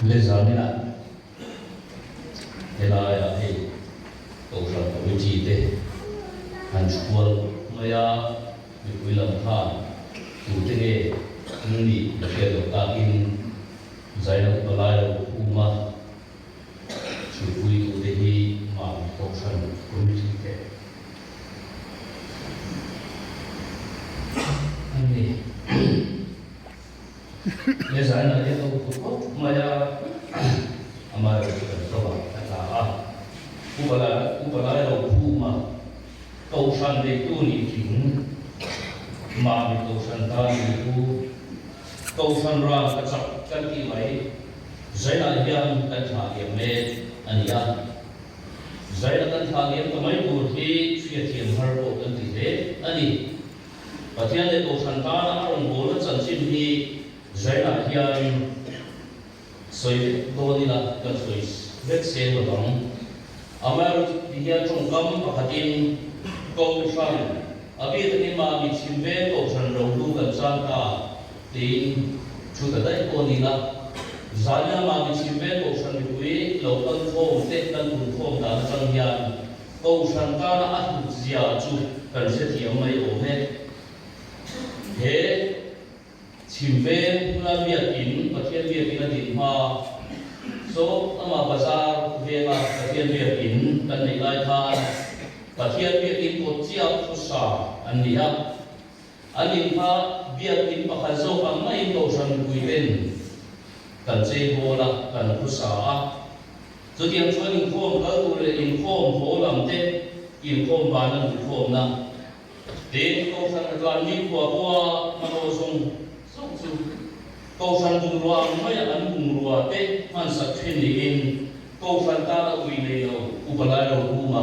Lezamina helaiah hei Kohhran Committee te han chhual mai a, mipui lam khan tute nge an nih ka hriat loh takin Zaina upa lai lo khum a, chhuipuitute hi mahni Kohhran Committee te an ni. He zainah hian a upa khawp mai a, amaherawhchu kan hlawhah a tla a. Upa lai upa lai lo phum a, Kohhran neitu nih tling, mahni Kohhran tan neitu, Kohhran ral ka chak kan tih mai zainah hian kan thlah liam mek a ni a. Zaina kan thlah liam ta mai tur hi hriatthiam har pawh kan ti hle a ni. Pathian leh Kohhran tana a rawngbawlna chanchin hi Zainah hian sawi vek dawn ila kan sawi vek seng lo ang. Amaherawhchu ti hian tawngkam pakhatin Kohhran, a bik takin mahni chhim veng Kohhran rohlu kan chan ta tiin thu ta daih pawh ni ila, Zaina mahni chhim veng Kohhran mipui lo kal khawm te kan pun khawm dan atang hian Kohhran tana a hlut zia chu kan hrethiam mai awm e. He chhim veng hmuna biakin Pathian biakin a din hma saw amah bazar venga Pathian biakin kan neih lai khan Pathian biakin kawt chiah khawsa an ni a. An in kha biakin pakhat zawk ang maiin Kohhran mipui ten kan chei bawl a, kan khawsa a. Chutiang chuan inkhawm kal tur leh inkhawm haw lam te, inkhawm vana luhkhawmna, tin Kohhran a tlan ni khua pawha hmanraw zawng zawng chu Kohhran bungrua ang maia an bungrua te hmansak thin niin Kohhran tana ui nei lo upa lai lo huma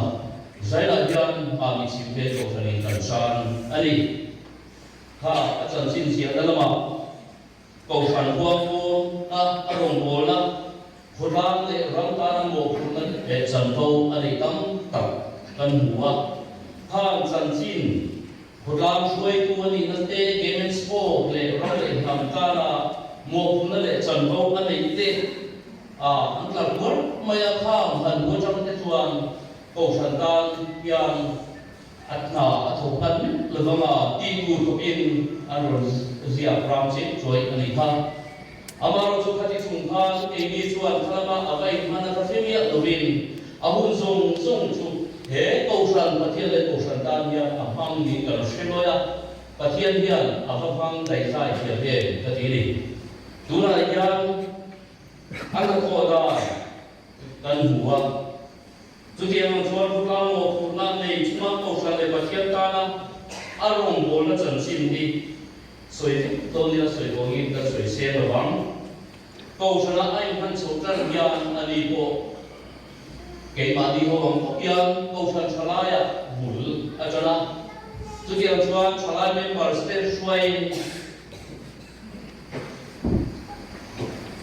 zailah hian hmami chhim te Kohhranin kan tan a ni. Kha a chanchin ziahna lamah Kohhran huangpawn a a rawngbawlna, khawtlang leh ram tana mawhphurhna leh chanvo a nei tam tak kan hmu a. Khang chanchin khawtlang hruaitu a nihna te, game and sport leh ram leh hnam tana mawhphurhna leh chanvo a neih te a an tlar kuar mai a. Khang han hmu atang te chuan Kohhran tan hian A hna a thawk hman meuh lovang a tih tur khawpin an rawn ziak ram chep chuai a nih kha. Amaherawhchu khati chung khan keini chuan thlalama a va inhman a tha hre miah lovin a hun zawng zawng chu he Kohhran Pathian leh Kohhran tan hian a hmang niin kan hre lawi a, Pathian hian a va hmang daihzai thiam em ka ti ni. Tunah hian a hnathawh dan kan hmu a. Chutiang ang chuan khawtlang mawhphurhna nei chunga Kohhran leh Pathian tana a rawngbawlna chanchin hi sawi vek dawn ila sawi vawngin kan sawi seng lo vang. Kohhrana a inhman chhoh tan hian a ni pawh keimahni ho ang khawp hian Kohhran thalaia bul a tan a. Chutiang chuan thalai members te hruaiin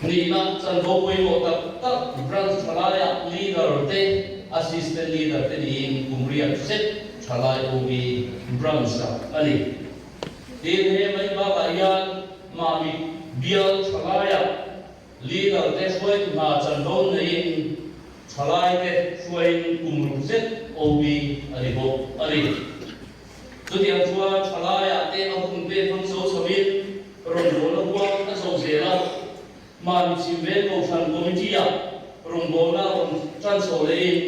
Nihna chanvo pawimawh tak tak branch thalaiah leader te, assistant leader te niin kum riat zet thalai OB branch-ah a ni. Tin, he mai bakah hian mahni bial thalaiah leader te hruaitu hna chanvo neiin thalai te hruaiin kum ruk zet OB a ni bawk a ni. Chutiang chuan thalaiah te a hun pek hmang zo chhoin rawngbawlna huang a zo zel a, mahni chhim vel Kohhran Committee-ah rawngbawlna a rawn tan chho lehin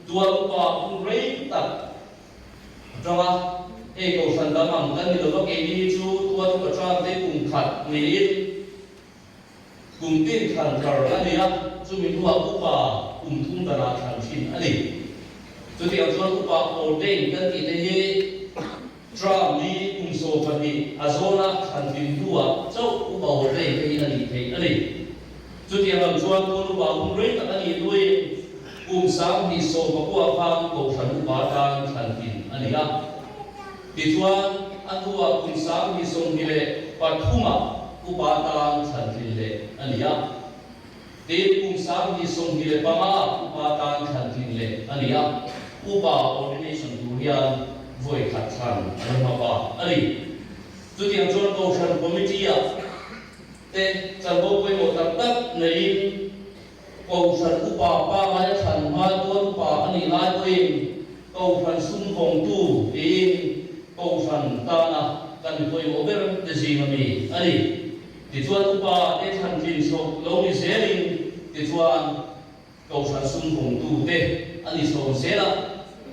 tual upa hun rei tak a tang a. Hei Kohhran dang ang kan ni lova keini hi chu tual upa tang te kum khat niin kum tin thlan thar a ni a, chumi hnuah upa kum thum danah thlan thin a ni. Chutiang chuan upa ordain kan tih te hi term ni kum 12 a zawna thlan tlin hnuah chauh upa ordain te hi a nih theih a ni. Chutiang ang chuan tun upa hun rei tak a nih hnuin kum 2019 khan Kohhran upa tan thlan tlin a ni a. Tichuan, a hnuah kum 2023-ah upa tan thlan tlin leh a ni a. Tin, kum 2025-ah upa tan thlan tlin leh a ni a. Upa ordination tur hian vawi khat thlan a la hma pa a ni. Chutiang chuan Kohhran Committee-ah te chanvo pawimawh tak tak neiin, Kohhran upa pangai a thlan hma tuar upa a nih lai pawhin Kohhran sum vawngtu tiin Kohhran tana kan mi pawimawh ber te zinga mi a ni. Tichuan upa te thlan tlin chhoh lo ni zelin tichuan Kohhran sum vawngtu te a ni chho zel a,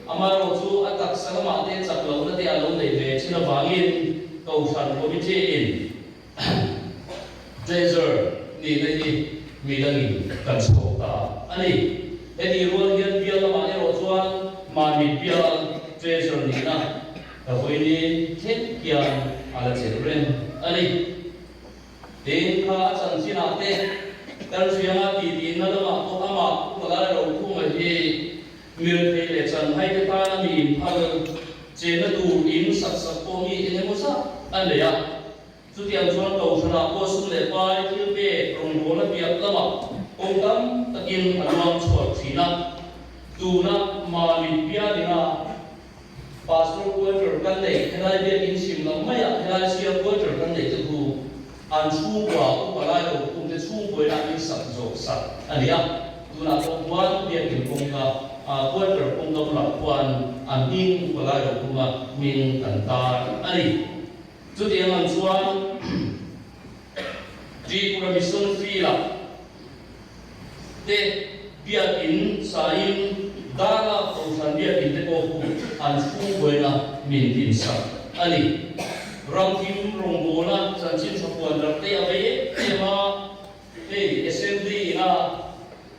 amaherawhchu a taksa lamah te chak lohna te a lo neih ve thin avangin Kohhran Committee in Treasurer nihna hi mi dangin kan chhawk ta a ni. Heti rual hian bial lamah erawh chuan mahni bial Treasurer nihna ka vawiin thleng hian a la chelh reng a ni. Tin, kha a chanchinah te kan hrianga titiinna lamah pawh amah Upa Rokhunga hi mirethei leh chanhai te tana mi inphal chenna tur in sak sak pawh mi eng emaw zat a nei a. Chutiang chuan Kohhranah pawh sum leh pai thil pek rawngbawlna piah lamah kawng tam takin a luang chhuak thin a. Tuna Mamit bialina Pastor quarter kan neih helai biakin chhim lam maiah helai sial quarter kan neih te khu an chhungkua upa lai lo khumte chhungkuaina in sak zawh sak a ni a. Tunah pawh khuan biakin kawngka quarter kawngka bulah khuan an hming upa lai lo khuma hming kan tar a ni. Chutiang ang chuan Tripura Mission Field-ah te biakin sain Dara Kohhran biakin te pawh khu an chhungkuaina min dinsak a ni. Ramthim rawngbawlna chanchin tha puan darh te a vei em em a, hei Assembly ina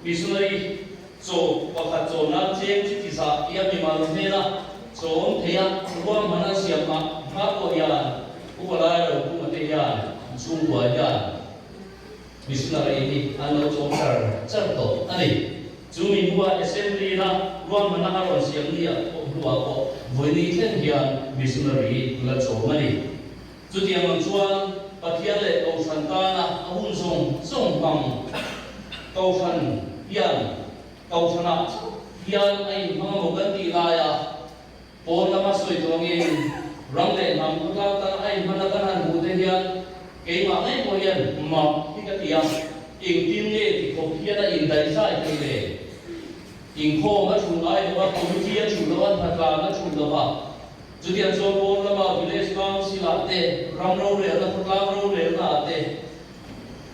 Missionary chaw pakhat chaw nan cheng chu ti zah tih a mimal hnena chawm thei a, ruahman an siam hma hma pawh hian Upa Lairokhuma te hian chhungkua hian Missionary hi an lo chawm char char tawh a ni. Chu mi hnuah Assembly na ruahmanna a rawn siam ni ah pawh hnuah pawh vawiini thleng hian Missionary la chawm a ni. Chutiang ang chuan Pathian leh Kohhran tana a hun zawng zawng hmang Kohhran hian Kohhranah chauh hian a inhmang amaw kan tih laia pawn lama sawi tawngin ram leh hnam khawtlang tana a inhman a kan han hmuh te hian keimah ngei pawh hian mak hi ka ti a, engtin nge ti khawp hian a indaihzai thei le? Inkhawm a thu ngai lo a, committee a thu lo a, hnatlang a thu lo a. Chutiang chuan pawn lama village council-ah te, ram rorelna, khawtlang rorelnaah te,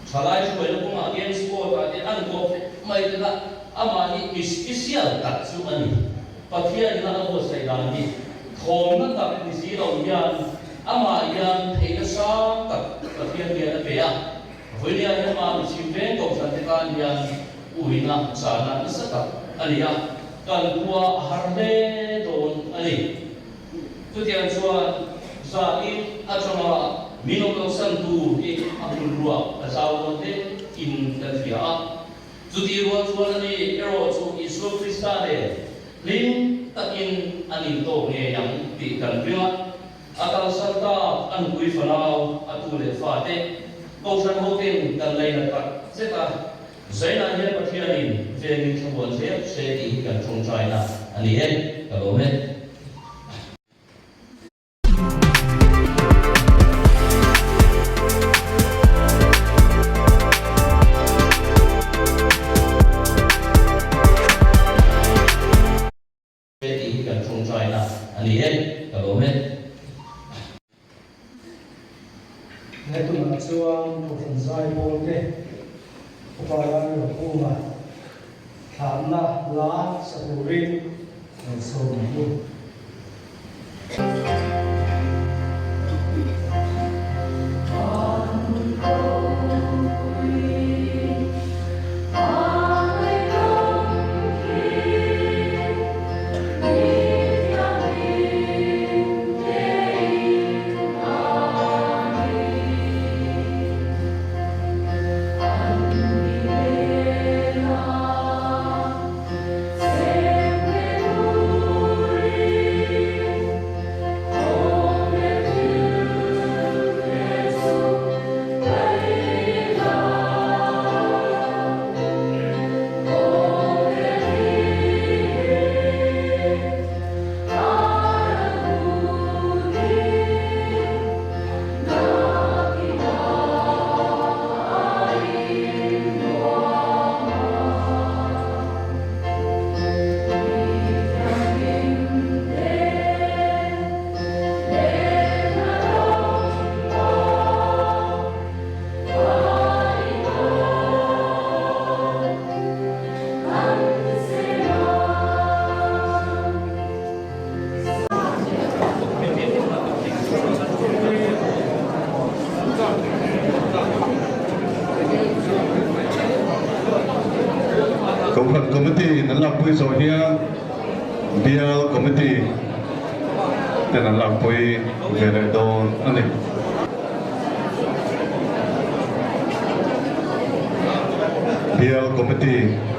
thalai hruaina kawngah game sport-ah te an kawp hle mai te kha amah hi mi special tak chu a ni. Pathian ina a buatsaih dan hi thawmna tak ni si lo hian amah hian theihna sang tak Pathian hian a pe a. Vawinia hian amah mi chhim veng kohhran te tan hian uina chana nasa tak a ni a, kan khua a har hle dawn a ni. Chutiang chuan zanin atanga min awm lo san tur hi a hun ruak a zau dawn hle in kan hria a. Chutih rual chuan a ni erawh chu Isua Krista nen hlim takin an intawk ngei ang tih kan ring a. A kalsan tak a nupui fanau a tu leh fate Kohhran hoten kan lainat tak zet a. Zainah hian Pathianin vengin thlamuan zel se tih hi kan tawngtaina a ni e, ka lawm e. Tih hi kan tawngtaina a ni e, ka lawm e. He tunah chuan Kohhran Zaipawl te Upa Lalruakhuma thlanna la sa turin rawn sawm ang u. Kohhran Committee in an lakpui zawh hian Bial Committee ten an lakpui ve leh dawn a ni. Bial Committee.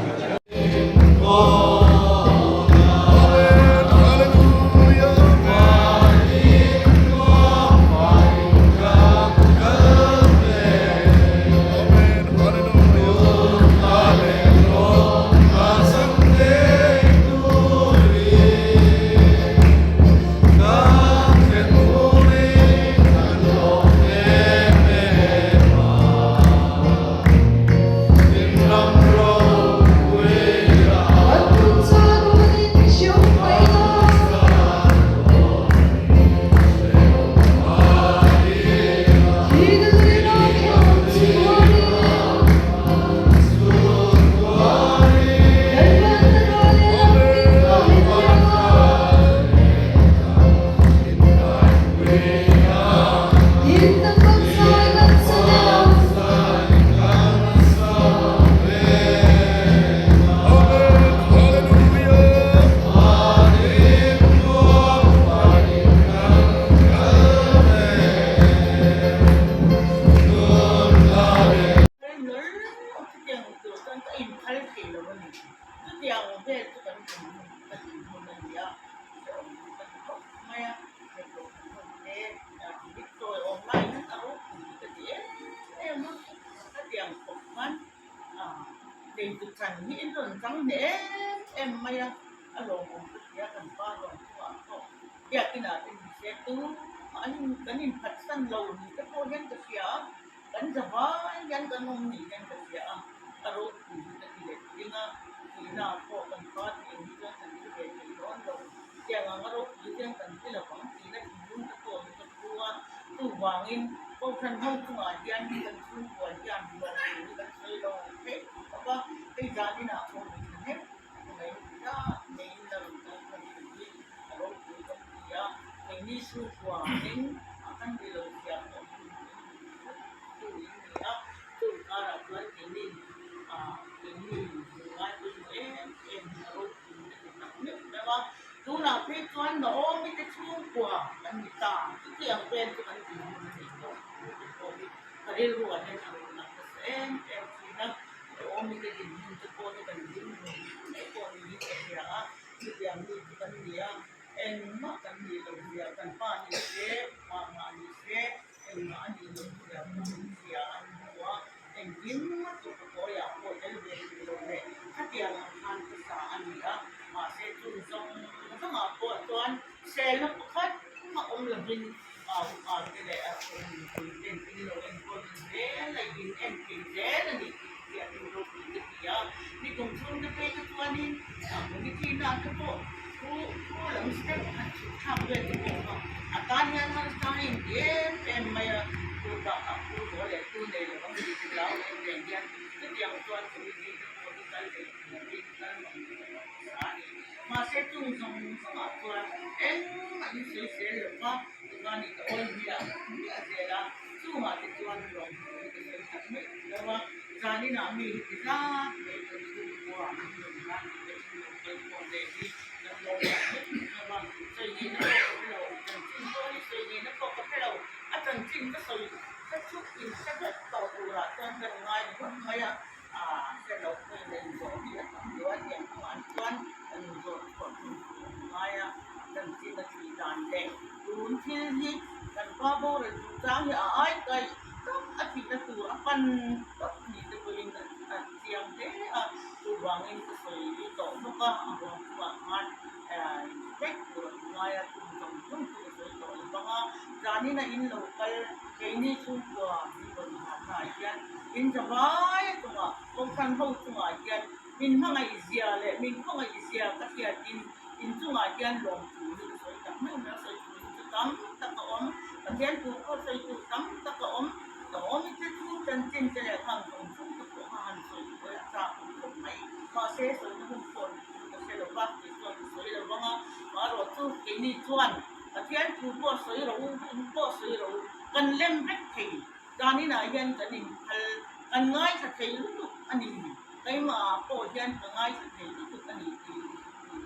Keimahah pawh hian ka ngaithla thei lutuk a ni tih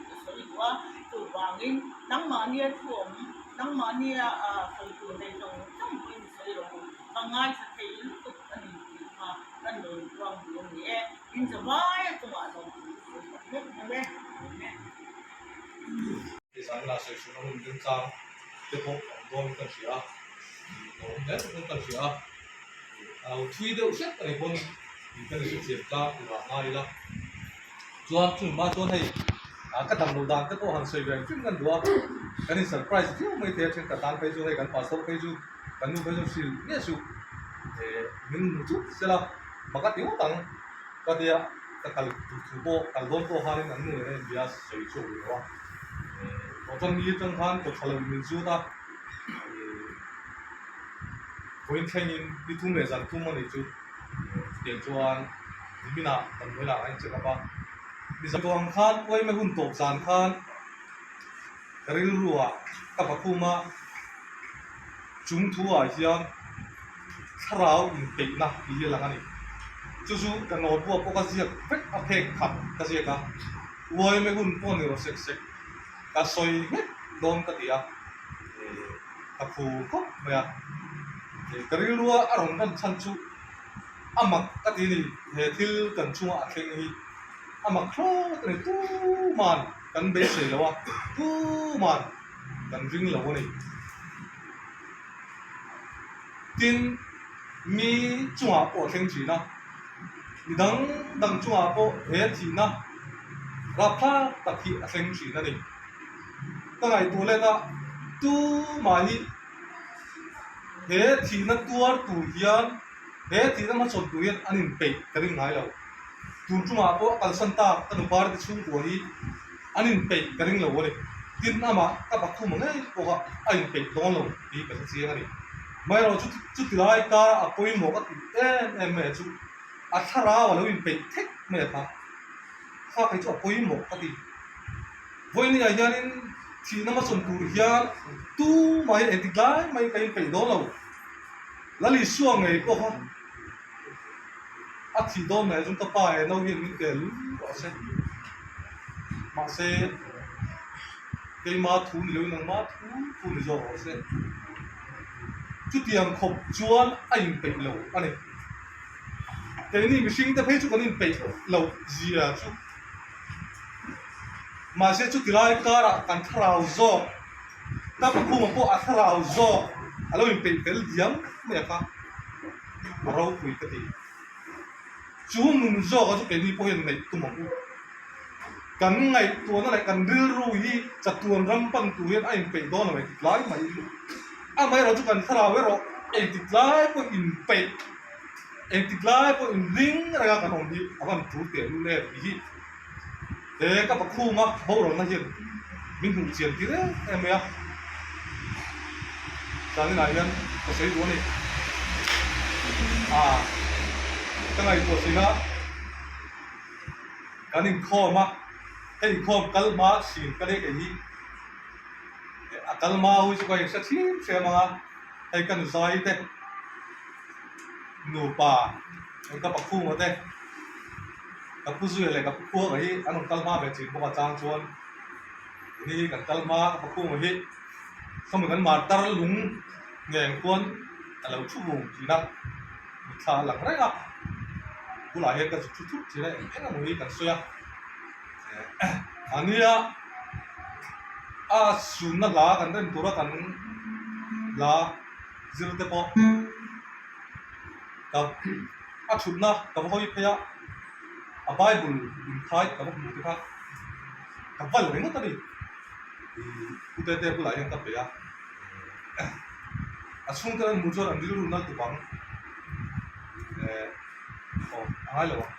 ka sawi duh a, chuvangin nangmahnia thu awm, nangmahnia sawi tur nei zawng zawng pawhin sawi lo u, ka ngaithla thei lutuk a ni tih kha kan rawn puang duh a ni e. In zavai a chungah lawm thu ka sawi tak meuh meuh e. Zan sawi hruna hun remchang te pawh a awm dawn kan hria a, a awm hle dawn kan hria a, a lo thui deuh hrep a ni pawn kan inhrethiam tlang tur ah ngai ila. Chuan chumi hma chuan hei ka dam loh dan te pawh han sawi ve ang hrim kan duh a, kan in surprise viau mai thei a, thenkhat tan phei chu hei kan pastor phei chu kan nu phei chu hrilh nge suh min hmu thut sela mak a ti ngawt ang ka tia ka kal tur thu pawh kal dawn pawh khanin an nu nen a inbia sawi chhuak rih lo a. Motor ni atang khan kawtha lo in min zut a, vawiin thlengin ni thum leh zan thum a nih chu chutiang chuan niminah damdawi lah a in check up a. Nizan tawh ang khan uaime hun tawp zan khan ka rilru ah ka pakhum a, chung thu ah hian thlarau inpeihna tih hi a lang a ni. Chu chu ka notebook ah pawh ka ziak vek a phek khat ka ziak a. Uaime hun pawh ni rawh sek sek ka sawi nghet dawn ka ti a, ka phu khawp mai a. Ka rilrua a rawn rawn chhan chu a mak ka ti a ni, he thil kan chunga a thleng hi a mak thlawt a ni, tuman kan beisei lo a, tuman kan ring lo a ni. Tin, mi chungah pawh a thleng thin a, mi dang dang chungah pawh he thihna rapthlak tak hi a thleng thin a ni. Ka ngaihtuah let a, tumah hi he thihna tuar tur hian, he thihna hmachhawn tur hian an inpeih ka ring ngai lo. Tun tumah pawh a kalsan tak ka nupar te chhungkua hi an inpeih ka ring lo a ni. Tin, amah ka pakhum ngei pawha a inpeih dawn lo tih ka hre chiang a ni. Amaherawhchu chuti lai kara a pawimawh ka tih em em mai chu a thlarau a lo inpeih thek mai a kha. Kha kei chu a pawimawh ka ti. Vawinia hianin thihna hmachhawn tur hian tumah hi engtik lai mai ka inpeih dawn lo. Lal Isua ngei pawha A thih dawn mai chuan ka pa he no hian min tel rawh se. Mahse, keima thu ni loin nangma thu thu ni zawk rawh se. Chutiang khawp chuan a inpeih lo a ni. Keini mihring te phei chu kan inpeih loh zia chu. Mahse, chuti lai karah kan thlarau zawk, ka pakhuma pawh a thlarau zawk a lo inpeih fel diam mai a kha. A ropui ka ti. Chu nun zawka chu keini pawh hian neih tum ang u. Kan ngaihtuahna leh kan rilru hi chatuan ram pan tur hian a inpeih dawn lo engtik lai mai. Amaherawh chu kan thlarau erawh engtik lai pawh inpeih, engtik lai pawh inring renga kan awm hi a van tul teh lul em tih hi he ka pakhuma boralna hian min hmuh chian tir em em mai a. Zaninah hian ka sawi duh a ni. Ah, ka ngaihtuah thin a, kan inkhawm a, ka inkhawm kal hma thin ka leh kei hi a kal hma hu chu ka inhre thin hrem ang a, hei ka nuzai te nupa hei ka pakhuma te ka pu zuia leh ka pu khuanga hi an rawn kal hma ve thin bawk a chang chuan ni hi kan kal hma ka pakhuma hi. Khawmi kan martar lung nen khuan a lo thu vung thin a, mitthla a lang reng a, bulah hian ka zuk thu thut thin a, eng eng emaw hi kan sawi a, mahnia a sunna hla kan rem tura kan hla zir te pawh ka a thutna ka va hawi phei a, a bible inkhai ka va hmu te kha ka val ringawt a ni. Pu Tete bulah hian ka pe a, a chhungte an hmuh chuan an rilru nal tuk ang, aw a ngai lo ang,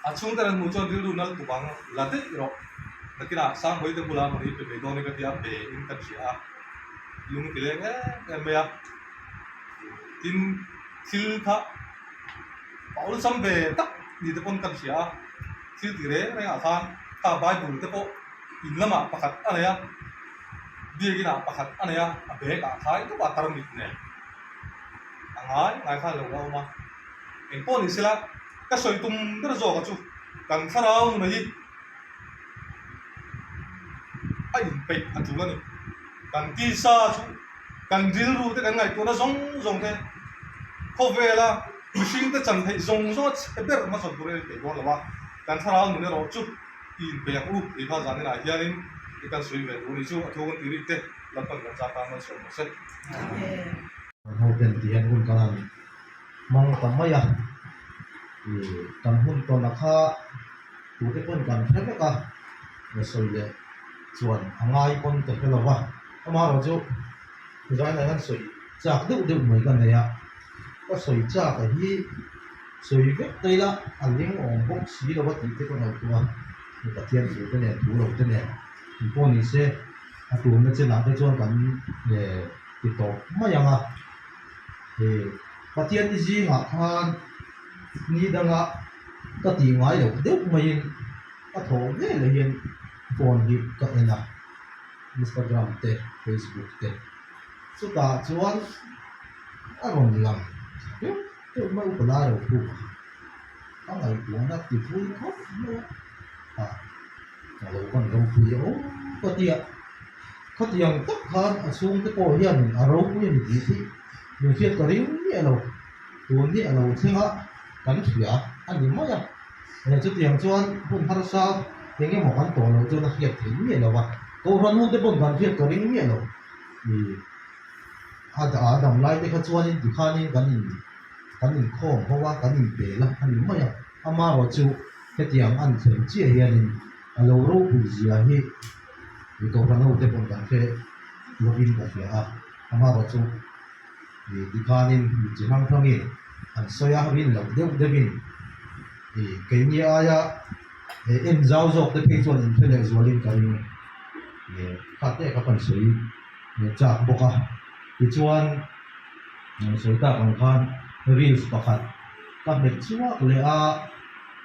a chhungte an hmuh chuan rilru nal tuk ang la daih rawh, nakinah Sangbawi te bulah mawni pe mai dawn in ka ti a, pe in ka hria a, lung ti leng em em mai a, tin thil kha a awlsam ve tak ni te pawn kan hria a. Thil ti reng rengah khan kha Bible te pawh in lamah pakhat a nei a, biakin ah pakhat a nei a, a bag ah khai tawp a tarmit nen a ngai ngai khan lo la awm a. Engpawh ni sela Ka sawi tum ber zawk a chu kan thlarau nuna hi a inpeih a tul a ni. Kan tisa chu kan rilru te kan ngaihtuahna zawng zawng te khawvela mihring te chan theih zawng zawng a chhe ber hmachhawn turin a inpeih dawn lo a, kan thlarau nun erawh chu i inpeih ang u tih kha zaninah hianin i kan sawi ve tur a ni chu a thu kan tih rik te Lalpan kan zat tan malsawm rawh se. Kan hoten ti hian hun kan han hmang ta mai a, ih kan hun tawn a kha tute pawn kan hre vek a, sawi leh chuan a ngai pawn ka hre lo va, amaherawhchu zainah hian sawi chak deuh deuh mai ka nei a, ka sawi chak a hi sawi vek ta ila a ling awm bawk si lo a tih te ka ngaihtuah a, Pathian thu te nen thu lo te nen engpawh ni se a tulna chenah te chuan kan ti tawp mai ang a, Pathian ni zingah khan ni danga ka tih ngai loh deuh maiin a thawh vel ah hian phone hi ka en a, Instagram te Facebook te chutah chuan a rawn lang deuh deuh mai upa lai lo khum a, a ngaihtuahna ti pui khawp mai a, a lo pan ropui awm ka ti a, khatiang tak khan a chhungte pawh hianin a ropui a ni tih hi min hriat ka ring miah lo, tun hi a lo thleng a kan hria a ni mai a, chutiang chuan hun harsa eng emaw kan tawh loh chuan a hriat theih miah lo a, kohhran hnute pawn kan hriat ka ring miah lo, ih a a dam lai te kha chuanin tikhanin kan in kan inkhawm ho a, kan inpel a a ni mai a, amaherawhchu hetiang an thlen chiah hianin a lo ropui zia hi ih kohhran ho te pawn kan hre lovin ka hria a, amaherawhchu ih tikhanin mi chi hrang hrangin an sawi a, rin loh deuh deuhin ih keini aia eh en zau zawk te phei chuan inhre leh zualin ka ring ih kha te kha kan sawi chak bawk a tichuan sawi tak ang khan reels pakhat ka hmet chhuak leh a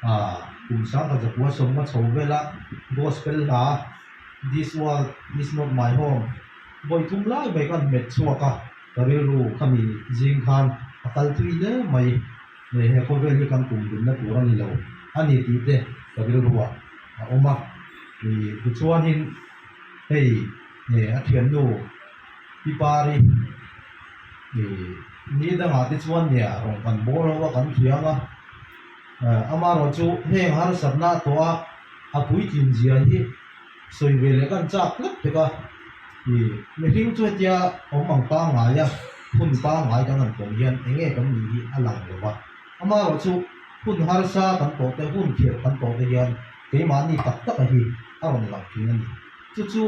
ah kum sang khat zakua sawmnga chho vela gospel hla this world is not my home vawi thum lai mai khan hmet chhuak a ka rilru khami zing khan a kal thui hle mai he khawvel hi kan kum dunna tur a ni lo a ni tih te ka rilru ah a awm a ih tichuanin hei a thiannu Pi Pari ih ni dangah te chuan nia rawn kan bawr ho a kan thiam a amaherawh chu heng harsatna a tawh a a puitlin zia hi sawi ve leh kan chak tlat pek a ih mihring chu hetia awm ang pangngai a hun pangngai kan han pawm hian eng nge kan nih hi a lang lo va amaherawh chu hun harsa kan tawh te hun khirh kan tawh te hian keimahni tak tak a hi a rawn lang thin a ni chu chu.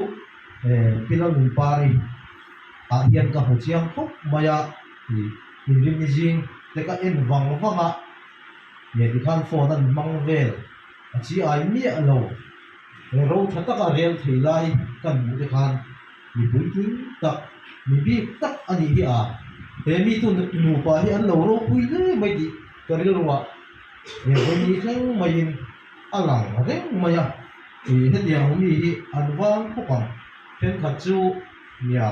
Pi Lalnunpari ah hian ka hmu chiang khawp mai a, ih inrinni zing te ka en vang vang a, ih tikhan phone an hmang vel a chi ai miah lo, ro tha taka rel thei lai kan hmuh te khan mi puitling tak, mi bik tak a nih hi a, he mi tu nupa hi an lo ropui hle mai tih ka rilruah he vawiin thleng maiin a lang reng mai a. Ih hetiang mi hi an vang khawp ang. Thenkhat chu nia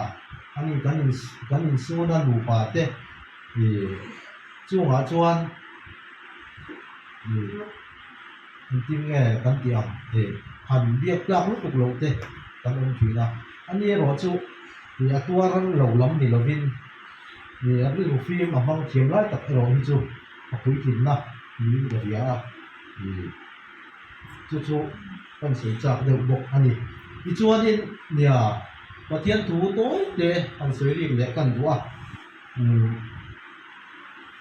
ani kan in kan insun a nupa te ih chungah chuan ih engtin nge kan tih ang ih han biak tlak lutuk loh te kan awm thin a. Ani erawh chu ih a tuar lo lam ni lovin ih a rilru fim a hmang thiam lai tak erawh hi chu a puitlinna niin ka hria a ih. Chu chu kan sawi chak deuh bawk a ni. Tichuanin nia Pathian thu tawi te han sawi rik leh kan duh a. Umm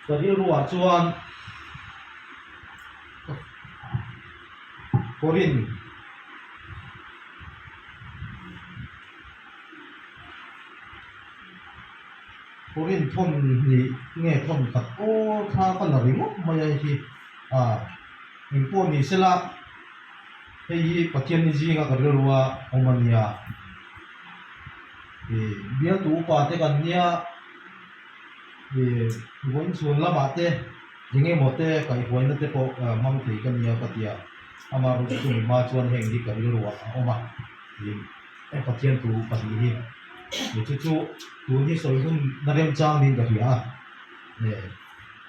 ka rilruah chuan Korin Korin thawn nih nge thawn khat aw thla ka la ringawt mai a hi a. Engpawh ni sela, hei hi Pathian ni zinga ka rilrua awm a nia. Ih bialtu upa te kan nia, ih vawiin chhun lamah te eng emaw te kaihhuaina te pawh hmang thei ka nia ka ti a, amaherawhchu chumi hma chuan heng hi ka rilruah a awm a, ih Pathian thu pahnih hi. Chu chu tun hi sawi hun na remchang niin ka hria a,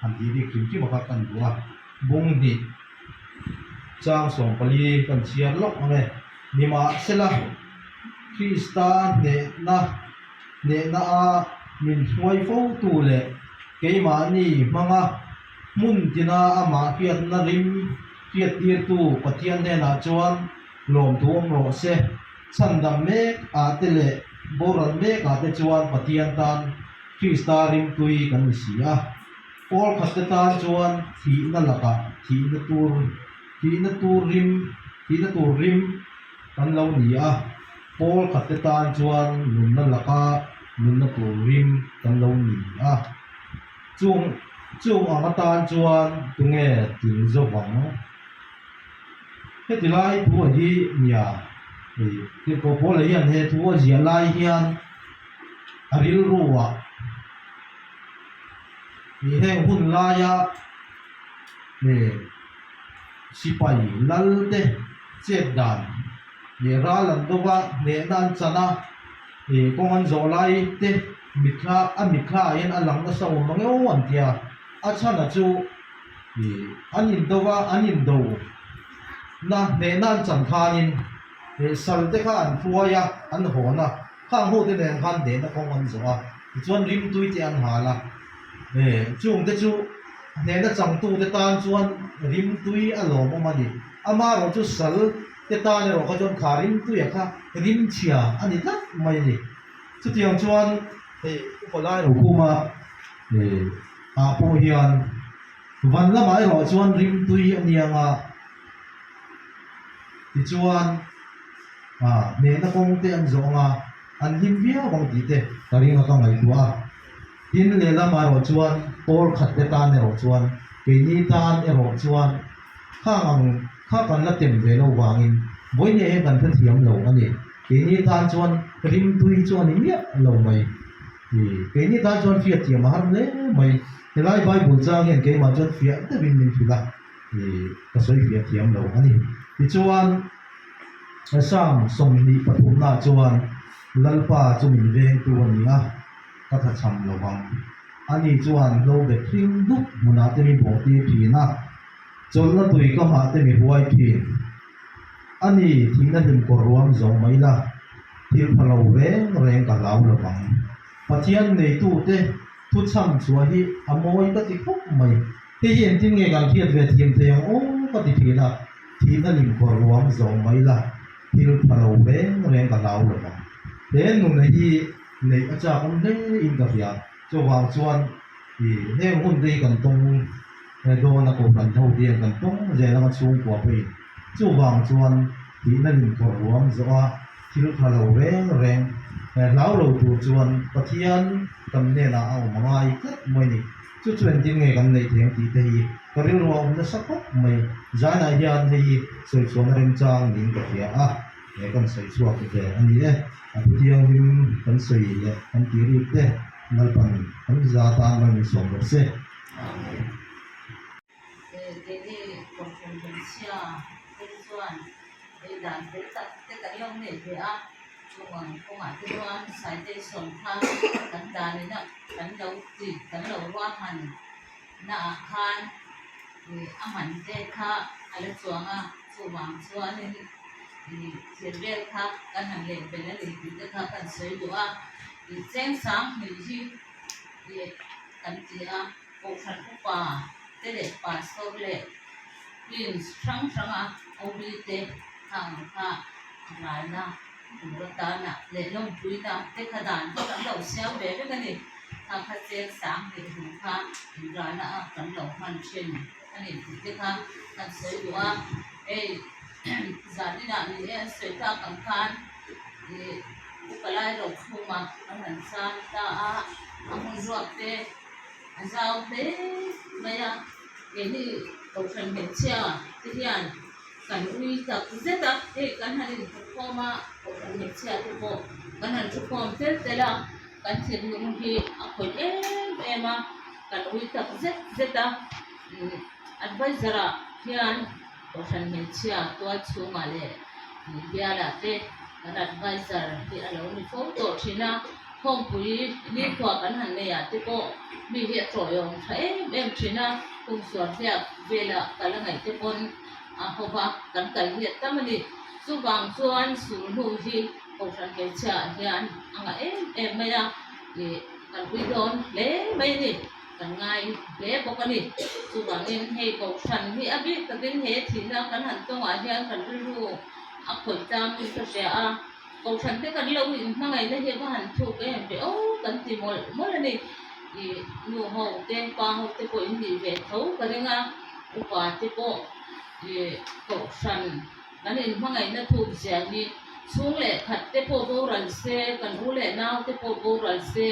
han tih bik hrim hrim a kha kan duh a. Bung hnih chang 14 kan chhiar lawk ang e. Nimahsela, Krista hnehna hnehna a min hruai fotu leh keimahni hmanga hmun tina amah hriatna rim hriattirtu Pathian hnenah chuan lawmthu awm rawh se. Chhandam mek ah te leh boral mek ah te chuan Pathian tan Krista rimtui kan ni si a. Pawl khat te tan chuan thihna lakah thihna tur thihna tur rim thihna tur rim kan lo ni a, pawl khat te tan chuan nunna laka nunna tur rim kan lo ni a. Chung chung ang atan chuan tunge tling zo vang? Heti lai thu a hi nia hei Tirhkoh Paula hian he thu a ziah lai hian a rilru ah Ih heng hun laia ih sipai lal te chet dan ih ral an do va hnehna an chan a ih kawng an zawh lai te mitthla a mitthla ah hian a lang nasa awm ang emaw an tia a chhan a chu ih an indo va an indo na hnehna an chan khanin ih sal te kha an hruai a an hawn a. Khang ho te nen khan hnehna kawng an zawh a, tichuan rimtui te an hal a, e chung te chu hnehna changtu te tan chuan rimtui a lawmawm a ni. Amaherawh chu sal te tan erawh kha chuan kha rimtuia kha rimchhia a ni tlat mai a ni. Chutiang chuan hei upa lai Rokhuma e ah pawh hian van lamah erawh chuan rimtui a niang a, tichuan. Ah, hnehna kawng te an zawh ang a, an hlim viau ang tih te ka ring a ka ngaihtuah a. Tin, lehlam erawh chuan pawl khat te tan erawh chuan, keini tan erawh chuan khang ang kha kan la tem ve lo vangin vawinia hian kan hrethiam lo a ni. Keini tan chuan rimtui chu a ni miah lo mai. Ih, keini tan chuan fiahthiam a har hle mai. Helai Bible chang hian keimah chuan fiah deuhin min hrilh a, ih, ka sawi fiah thiam lo a ni. Tichuan. Psalm 23 nah chuan Lalpa chu min vengtu a ni a, ka thachham lo vang. Ani chuan hlo bet hring dup hmunah te mi bawhtir thin a, chawlhna tui ka hmah te mi huai thin. Ani thihna hlim kawr ruam zawh mai la, thil pha lo reng reng ka hlau lo vang. Pathian neitute thuchham chhuah hi a mawi ka ti khawp mai. Hei hi engtin nge kan hriat ve thiam thei ang aw ka ti thin a, thihna lim kawr ruang zawh mai la, thil tha lo reng reng ka hlau lo vang. He nuna hi neih a chak awm hle in ka hria, chuvang chuan ih heng hun te hi kan tawng dawn a kohhran ho te hian kan tawng zel anga chhungkua pawhin chuvang chuan thihna lim kawr ruang zawh a thil tha lo reng reng hlau lo tur chuan Pathian kan hnenah a awm angai tlat mai a ni. Chu chu engtin nge kan neih thei ang tih te hi ka rilru a awm nasa khawp mai. Zainah hian hei hi sawi chhuahna remchang niin ka hria a, he kan sawi chhuak ve a ni e. A thu thianghlim kan sawi leh kan tih rik te Lalpan kan za tan mai min sawm rawh se. Keini kohhran hmeichhia te chuan ei dan fel tak te kan lo nei ve a, chuvang kawngah te chuan citation kha kan dan ina kan lo ti kan lo ruahman naah khan ih a man te kha a la chuang a, chuvang chuanin ih thil vel kha kan han leh belh a ni tih te kha kan sawi duh a, ih cheng sang hnih hi ih kan ti a. Kohhran upa te leh pastor leh teams hrang hranga OB te khang kha ralna tur atana leh lawmpuina te kha dan kha kan lo siam ve vek a ni. Kha kha cheng sang leh hmu kha inralna a kan lo hman thin a ni tih te kha kan sawi duh a. Hei zaninah ni e an sawi tak ang khan ih upa lai rokhuma an han chang ta a, a hmun ruak te. A zau hle mai a, keini kohhran hmeichhia te hian kan ui tak zet a, hei kan han inthawkkhawm a, kohhran hmeichhia te pawh kan han thukhawm tel tel a, kan thinlung hi a khawih em em a, kan ui tak zet zet a, adviser ah hian kohhran hmeichhia tual chhungah leh bialah te kan adviser hi a lo ni fo tawh thin a. Khawmpui nikhua kan han nei ah te pawh mi hi a tawiawm tha em em thin a, kum sual hliak velah kal a ngaih te pawn a ho va kan kal hi a tam a ni. Chuvang chuan sulhnu hi Kohhran hmeichhia ah hian a ngah em em mai a, ih kan ui dawn hle mai a ni, kan ngai hle bawk a ni. Chuvangin hei Kohhran hi a bik takin he thihna kan han tawngah hian kan rilru a khawih tlangin ka hria a. Kohhran te kan lo inhmangaihna hi va han thuk em ve aw kan ti mawlh mawlh a ni. Ih nu ho te pa ho te pawh in nih ve tho ka ring a, upa te pawh ih kohhran kan inhmangaihna thuk zia hi chhung leh khat te pawh boral se, kan u leh nau te pawh boral se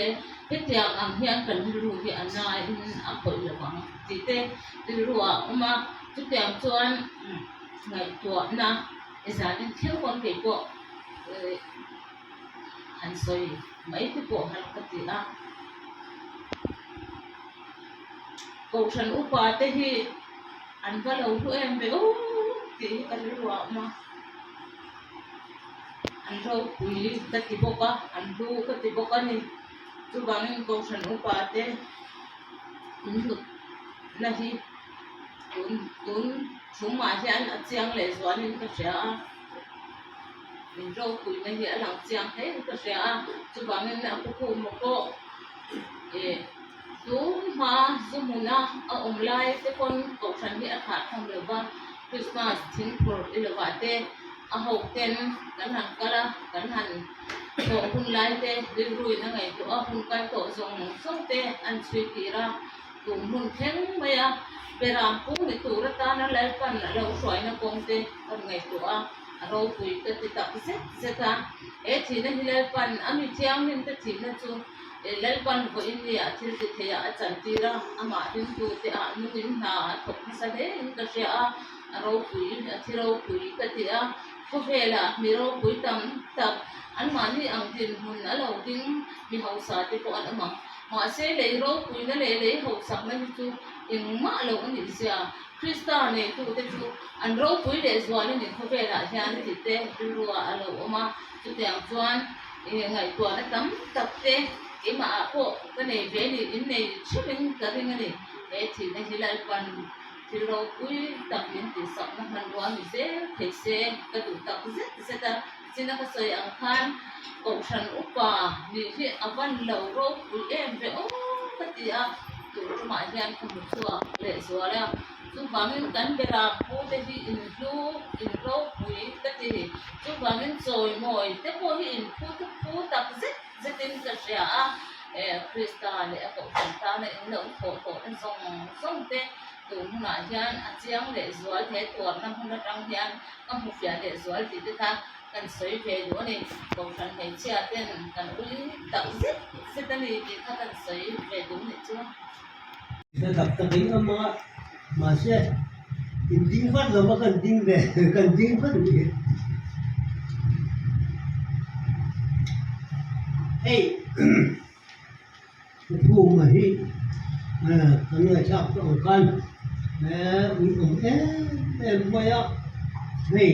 hetiang ang hian kan rilru hi a nain a khawih lo ang tih te rilru ah a awm a, chutiang chuan ngaihtuahna. I zanin thil pawn kei pawh han sawi mai te pawh har ka ti a. Kohhran upa te hi an va lo hlu em ve aw tih hi ka rilru ah a awm a. An ropui ka ti bawk a, an hlu ka ti bawk a ni. Chuvangin kohhran upa te in hlut na hi. Tun tun chhungah hian a chiang leh zualin ka hria a, min ropuina hi a lang chiang hle in ka hria a, chuvangin a pukhuma pawh ih tun hma zu hmuna a awm lai te pawn kohhran hi a thlah tham lo va, Christmas thingphur i lovah te a ho ten kan han kal a, kan han thawh hun lai te rilruin a ngaihtuah a, hun kal tawh zawng zawng te an chhui tir a. Tum hun thleng mai a, Beram pung ni tur atana Lalpan a lo hruaina kawng te kan ngaihtuah a, a ropui ka ti tak zet zet a. He thihna hi Lalpan a mi thianghlim te thihna chu Lalpan vawiin ni ah thil ti thei ah a chantir a, amah ringtu te ah nungin hna a thawk hmasa hle in ka hria a, a ropui a thi ropui ka ti a. Khawvelah mi ropui tam tak anmahni ang dinhmun a lo ding mi hausa te pawh an awm ang. Mahse, lei ropuina leh lei hauhsakna hi chu engmah lo a nih zia. Krista neitute chu an ropui leh zual a ni khawvelah hian tih te rilruah a lo awm a. Chutiang chuan ngaihtuahna tam tak te keimahah pawh ka nei ve ni, innei theuhin ka ring a ni. He thihna hi Lalpan thil ropui tak min tihsakna hmanrua ni zel thei se ka duh tak zet zet a. China ka sawi ang khan Kohhran upa nih hi a van lo ropui em ve aw ka ti a, tun tumah hian ka hmu chhuak leh zual a, chuvangin kan beram pu te hi in hlu in ropui ka ti, chuvangin chawimawi te pawh hi in phu phu tak zet zetin ka hria a, Krista leh a Kohhran tana in lo thawh tawhna zawng zawng te tun hunah hian a chiang leh zual he tuarna hmun atang hian ka hmu fiah leh zual tih te kha kan sawi ve duh a ni. Kohhran hmeichhia ten kan ui tak zet zet a ni tih kha kan sawi ve duh nih chu. Ka tak tak in awm a, mahse in ding vat lo va kan ding ve kan ding vat ni. Hei Khuma hi kan ngaihthlak tawh ang khan ui awm em em mai a, hei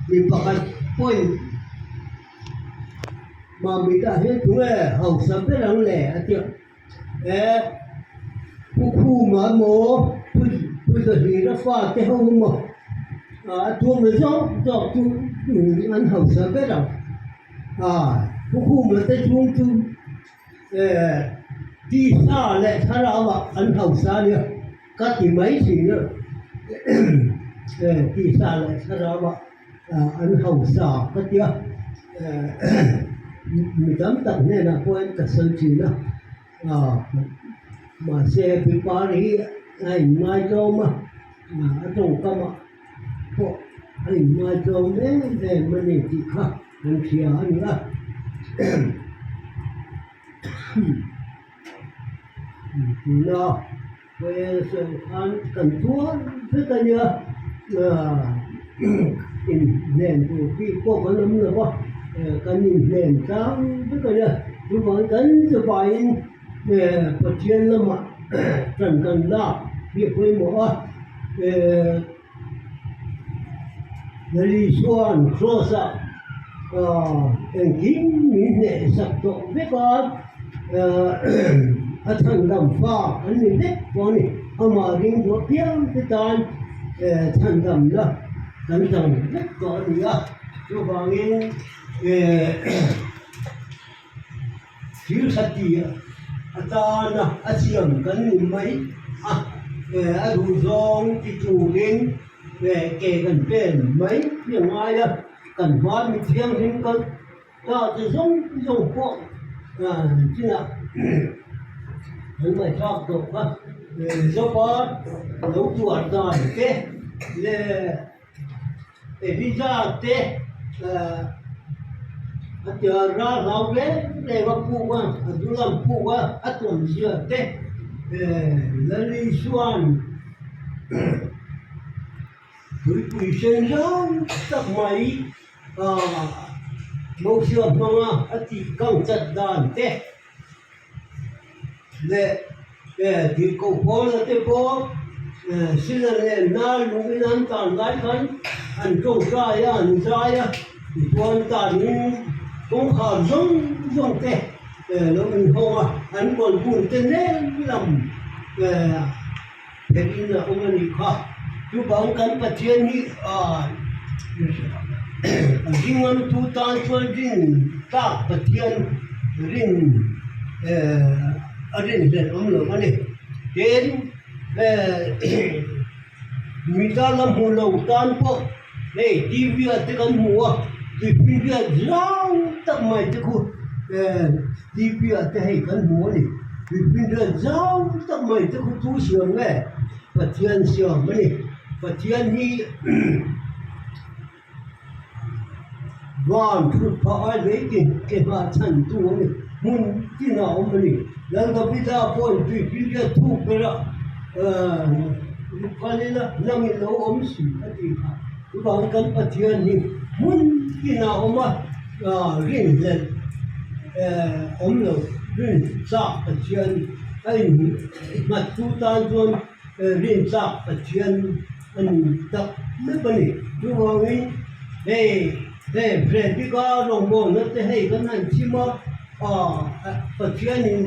mi pakhat pawhin Mamita hian tunge hausa ber ang le a tia Pu Khuma emaw Pu Zahira fate ho emaw a tuam ve zawk zawk chu an hausa ber ang. Pu Khuma te chhung chu tisa leh thlarau ah an hausa a nia ka ti mai thin a tisa leh thlarau ah an hausa ka tia mi tam tak hnenah pawhin ka sawi thin a mahse Pipar hi a inngaizawm a a tawngkam ah pawh a inngaizawm em em a ni tih kha kan hria a ni a. Tuna khan kan tuar vek a nia inhnen tur bik pawh kan awm lo va kan inhnen tlang vek a nia chuvang kan chuvangin Pathian lamah ṭan kan lak hi a pawimawh a Lali chuan Cross ah. Engkim min hnehsak tawh vek a, a chhandam fa an ni vek pawh a ni. Amah ring duh apiang te tan chhandamna kan chang vek tawh a ni a, chuvangin thil tha tih atana a siam kan ni mai a, a duhzawng ti turin ke kan pen mai hi a ngai a. Kan hma mi thianghlim kal ta te zawng zawng pawh chinah an ngaihthlak tawh kha Zopa lo tuar dan te leh Elija te a tia ral hlau reng reng a puk a a dulam puk a a tawnzia te Lalisuan. Tuipui sen zau tak mai Mosia hmanga a tih kang chat dan te leh tirhkoh Paula te pawh Sila leh Hnar lungin an tan lai khan an tawngtai a, an zai a, tichuan tanin kawngkhar zawng zawng te lo inhawng a, an kawlbun te nen lam. Phelhin a awm a nih kha. Chuvang kan Pathian hi a ringamtu tan chuan rin tlak Pathian rin a rinhlelh awm lo a ni. Tin, mi tan a hmu lo tan pawh hei TV ah te kan hmu a, tuifinriat zau tak mai te khu TV ah te hei kan hmu a ni. Tuifinriat zau tak mai te khu tu siam nge? Pathian siam a ni. Pathian hi van thut phah a lei tin ke hma chhan tu a ni. Hmun tin a awm a ni. Lal Davida pawhin tuifinriat thuk berah kal ila nangin lo awm si a ti kha. Chuvangin kan Pathian hi hmun tin a awm a. Rinhlelh awm lo, rinchak Pathian a innghat tu tan chuan rinchak Pathian a ni tak meuh a ni. Chuvangin hei hei Frederick-a rawngbawlna te hei kan han chim a, Pathianin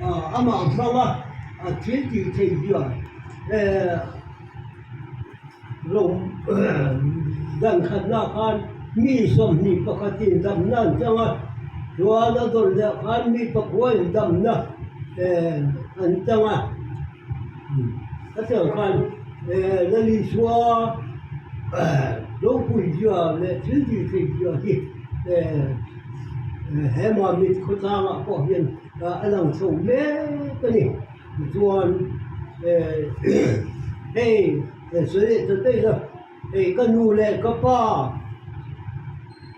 amah hmanga a thil tih theih zia Dan khatna khan mi 21 in damna an chang a, chuan a dawlh leh khan mi pakua in damna an chang a. A chang khan Lalisua ropui zia leh thil tih theih zia hi he Mamit khawtlangah pawh hian a lang chho mek a ni. Tichuan hei sawi leh ta daih la, hei ka nu leh ka pa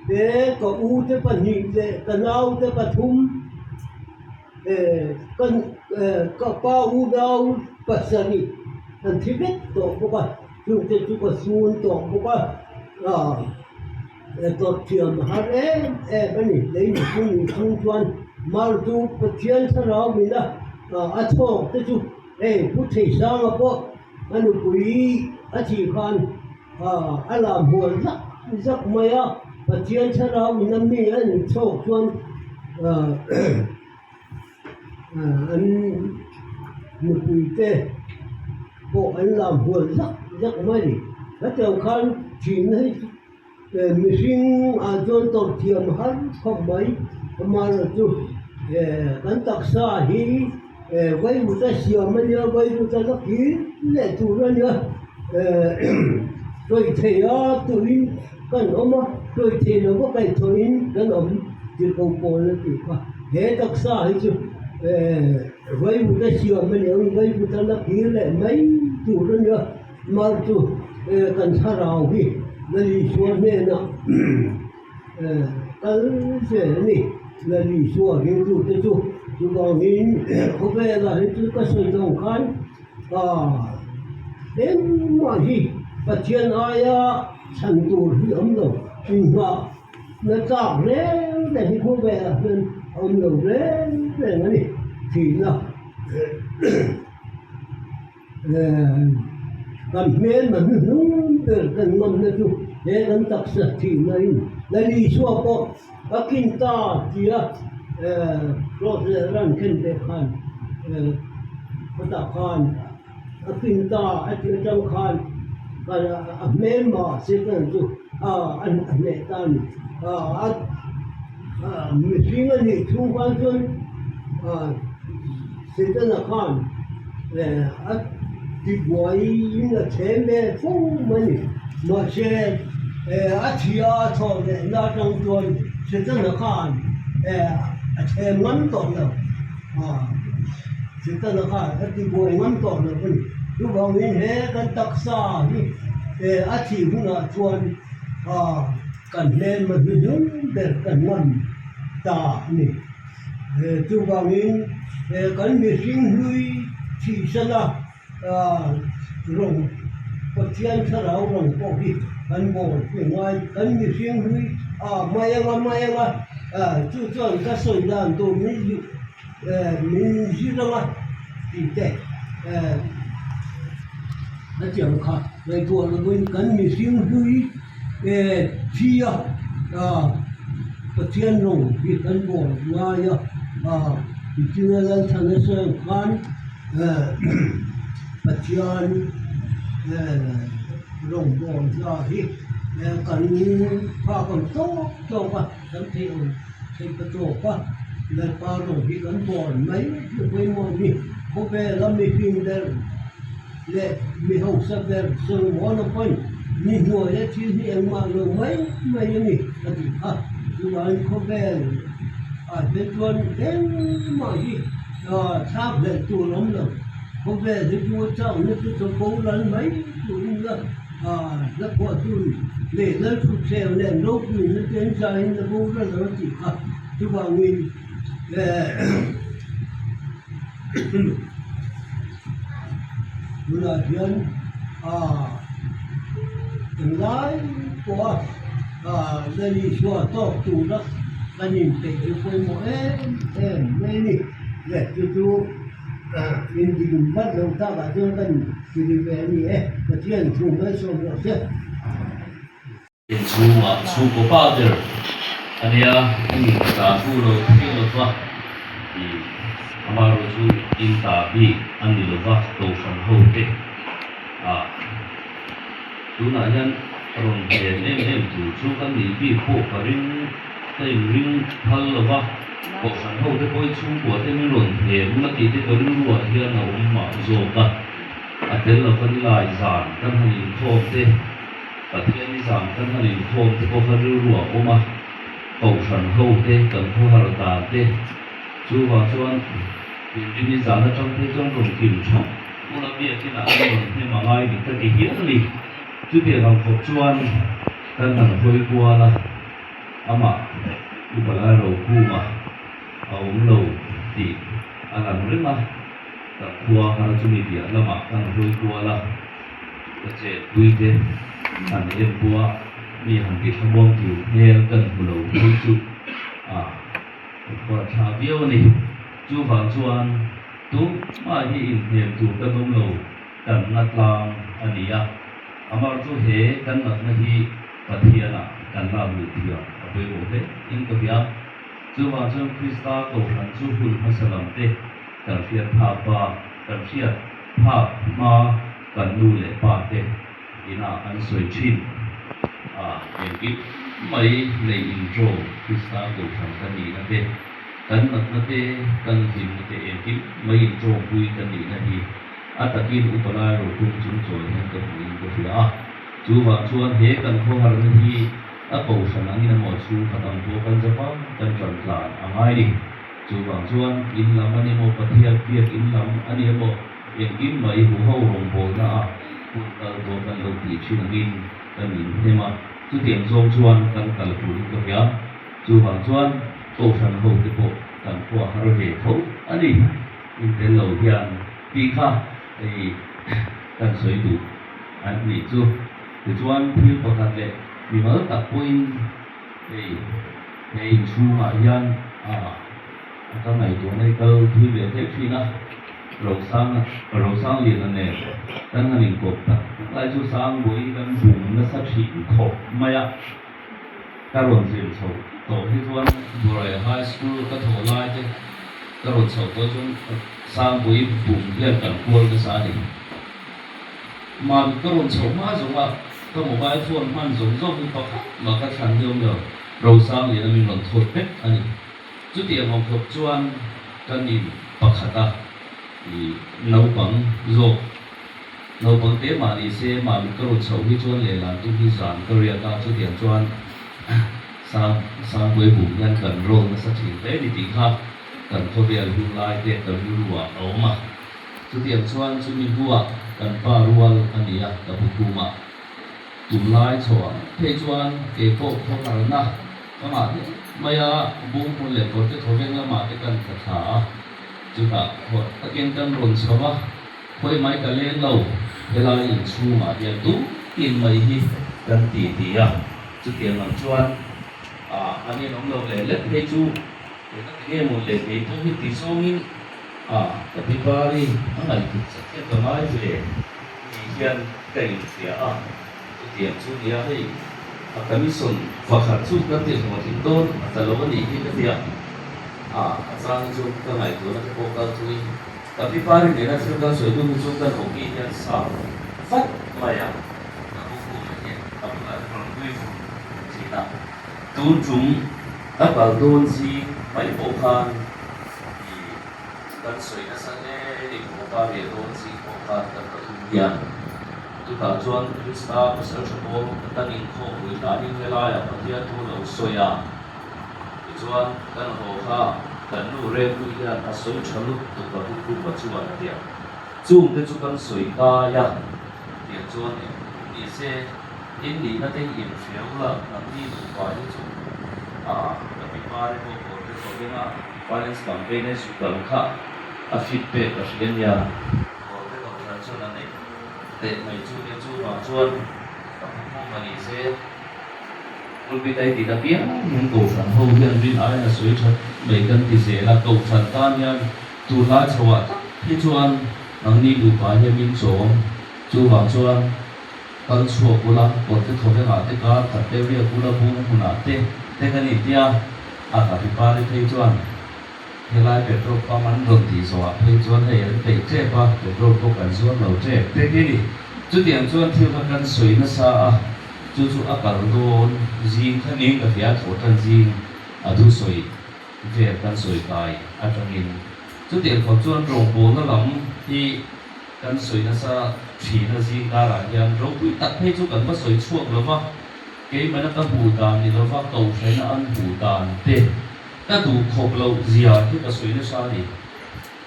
te ka u te pahnih leh ka nau te pathum ka ka pa u nau pasarih an thi vek tawh bawk a, chungte chu ka sun tawh bawk a Tawrh thiam a har em em a ni. Lei mihring nih chhung chuan Martu Pathian thlarau mina a chhawk te chu hei Pu Theisanga pawh a nupui a thih khan a lam hual zak zak mai a, Pathian thlarau mina mi a inchhawk chuan an nupui te pawh an lam hual zak zak mai a ni. Hetiang khan thihna hi chu mihring ah chuan tawrh thiam har khawp mai amaherawhchu kan taksa hi vaivut a siam a nia vaivut a la kir leh tur a nia sawi thei a turin kan awm a sawi thei lo va kaihthawhin kan awm tirhkoh pawl a tih kha he taksa hi chu vaivut a siam a nia vaivut a la kir leh mai tur a nia. Mar chu kan thlarau hi Lalisua hnenah kal zel a ni. Lalisua ringtute chu chuvangin khawvelah hi chu ka sawi dang khan engmah hi Pathian aia chhan tur hi awm lo. Inhmah na chak reng reng hi khawvelah hian a awm lo reng reng a ni. Thihna. Kan hmelma hnuhnung ber kan ngamna chu. He kan taksa thihna in Lal Isua pawh a kin ta tia cross leh ran khen ve khan khawtah khan a kin ta a tih atang khan a hmelma Satan chu a hneh ta a ni. Mihring a nih chhung khan chuan Setana khan a tibuaiin a chhem ve fo mai a ni. Mahse a thih a a chhuah leh na atang chuan Setana khan a chhem ngam tawh lo. Setana khan a tibuai ngam tawh lo a ni. Chuvangin he kan taksa hi a thih hunah chuan Kan hmelma hnuhnung ber kan ngam ta a ni. Chuvangin kan mihring hlui thihsana rawng Pathian thlarau rawng pawh hi kan bawl hi ngai. Kan mihring hlui a mai anga mai anga chu chuan ka sawi dan tur min zir anga tih te a tiang kha ngaihtuah lovin kan mihring hlui Thi a Pathian rawng hi kan bawl ngai a, tichina Lalthana sawi khan Pathian rawng bawl hna hi kan phak ang tawk tawk a, kan theih ang theih ta tawk a, Lalpa rawng hi kan bawl mai hi pawimawh a ni. Khawvela mihring ber leh mi hausa ber Solomon-a pawn mi hnuaia thil hi engmah lo mai mai a ni a tih kha. Chuvangin khawvel ah hian chuan engmah hi thlak hlelh tur a awm lo. Khawvel hi chu a chauhna chu chapo ral mai turin la hla phuah tun leh Lalthutthleng leh ropuina te an zaiin la boral lo a tih kha. Chuvangin Tunah hian englai pawha Lal Isua tawk tura kan inpeih hi pawimawh em em mai a ni. Le chu chu indim vat loh takah chuan kan inti ve a ni e. Pathian thu malsawm rawh se. Inchhungah chhungkaw pa ber a nia, in ta fu lo thei lo va, i amaherawh chu in ta bik a ni lo va, kohhran ho te ah tunah hian rawn hlen em em tur chu ka nih bik pawh ka ring ka inring phal lo va, kohhran ho te pawhin chhungkua te min rawn hlen ula tih te ka rilruah hian a awm mah zawk a, a tel lo va nilai zan kan han inkhawm te. Pathian i zam kan han inkhawm te pawh kha rilru a awm a, Kohhran ho te, kan khawhar dan te, chuvang chuan inrin i zan atang phei chuan rawn kim thap ula biakin ah an rawn hnem a ngai ni ka ti hial a ni. Chutiang ang khawp chuan kan han hawi kual a, amah Upa Lalrokhuma a awm lo tih a lang reng a, kan khua har chumi piah lamah kan hawi kual a. Ka chetpui te han en pawh a mi han ti thlamuang tur hmel kan hmu lo phei chu a khuar tha viau a ni. Chuvang chuan tumah hi inhnem tur kan awm lo, kan na tlang a ni a. Amar chu he kan natna hi Pathianah kan lak luh thiam a pawimawh hle in ka hria. Chuvang chuan Krista Kohhran chu hun hmasa lam te kan hriat phak ba, kan hriat phak hma kan nu leh pa te inah an sawi thin a, engkim mai nei intro Krista Kohhran ka nihna te, kan natna te, kan hlimna te engkim mai intro pui ka nihna hi a takin upa lai rokum chung chawi hian ka hmuhin ka hria a. Chuvang chuan he kan khawharna hi a Kohhran angin emaw chhungkhat ang pawh kan zapa kan ṭan tlan a ngai ni. Chuvang chuan in lam a ni maw, Pathian biak in lam a ni emaw, engkim mai huho rawngbawlna a hun kal tawh kan lo tih thin angin kan inhnem a, chutiang zawng chuan kan kal turin ka hria. Chuvang chuan Kohhran ho te pawh kan khua har ve tho a ni. In tel lo hian tih kha hei kan sawi duh an nih chu. Tichuan thil pakhat leh mimal tak pawhin hei he inchhungah hian a ka ngaihtuahna hi kal thui ve hle thin a. Rosanga Rosangliana nen kan han inkawp tak lai chu Sangbawi kan bum nasa thin khawp mai a, ka rawn zir chho tawh hi chuan Burai High School ka thawh lai te ka rawn chhoh tawh chuan Sangbawi bum hian kan kual nasa a ni. Mami ka rawn chhoh hma zawng a, ka mobile phone hman zawng zawng hi pakhat mah ka thlan hi awm lo, Rosangliana min rawn thawt vek a ni. Chutiang awm khawp chuan kan in pakhat a, i naupang zawk, naupang te mah ni se mah ka rawn chhoh hi chuan lehlan tum hi zan ka riak a, chutiang chuan Sang Sangpuia bum hian kan roll nasa thin hle ni tih kha kan khawvel hun lai te ka rilru ah a awm a. Chutiang chuan chumi hnuah kan pa rual a ni a, ka bu khumah tunlai chhoah phei chuan keipawh khawharna Ka ngah hle mai a, bung hmun leh kawr te thawveng lamah te kan tla thla a, chutah khuah takin kan rawn chho a, khawi mai ka leng lo, helai inchhungah hian tum mai hi kan ti ti a, chutiang ang chuan ah an inawm lo leh lek phei chu eng ati nge maw le kei pawh hi ti zawngin ah ka pi pari a ngaihthut chat hian ka ngai ve ni hian ka inhria a. Chutiang chu nia hei a commission pakhat chu kan ti hlawhtling dawn a ta lo a nih hi ka ti a, a a chang hi chu ka ngaihtuahna te pawh kal thui ka pi pari nena thil kan sawi dun hi chu kan awki hian sa vat mai a, ka pu khumah hian a bulah hian rawn nui vur thin a, tun tum ka kal dawn zing mai pawh khan i kan sawi nasa hle ni pawh pari a dawn zing pawh khan kan pathum hian. Chutah chuan Krista pasal tha pawl kan inkhawm pui hlanin helaiah Pathian thu lo sawi a, tichuan kan haw kha kan nu Rengpui hian a sawi tha lut tuk a Bukhuma chuan a ti a. Chungte chu kan sawi kai a, tiang chuan eng ni se in nihna te hi inhria ula, nangni nupa hi chu a ka pi pari pawh kawr te thaw venga Finance campaign a zu kal kha a fit pek a hria nia, kawr te kohhran chuan a nei. Teh mai chu nia chu vang chuan ka hmu khum a ni se. Pulpit a i tih apiang hian Kohhran ho hian rin aiin a sawi that mai kan ti zel a, Kohhran tan hian tunlai chhoah tak hi chuan nangni nupa hian min chawm chu vang chuan kal chhuak ula kawrte thawvengah te kar khat te riak ula bung hmunah te te kan intia a ka pi pari phei chuan Helai petrol pump an rawn tih zawhah phei chuan hei an peih tep a, petrol pawh kan zuar lo tep tek i ni. Chutiang chuan thil kha kan sawi nasa a, chu chu a kal dawn zing kha ning ka hria thawh tan zing a thu sawi vel kan sawi kai atangin. Chutiang khawp chuan rawngbawlna lam hi kan sawi nasa thin a zing karah hian ropui tak phei chu kan va sawi chhuak lo va, keimahna ka hmuh dan ni lova kohhraina an hmuh dan te, Ka duh khawp loh zia hi ka sawi nasa a ni.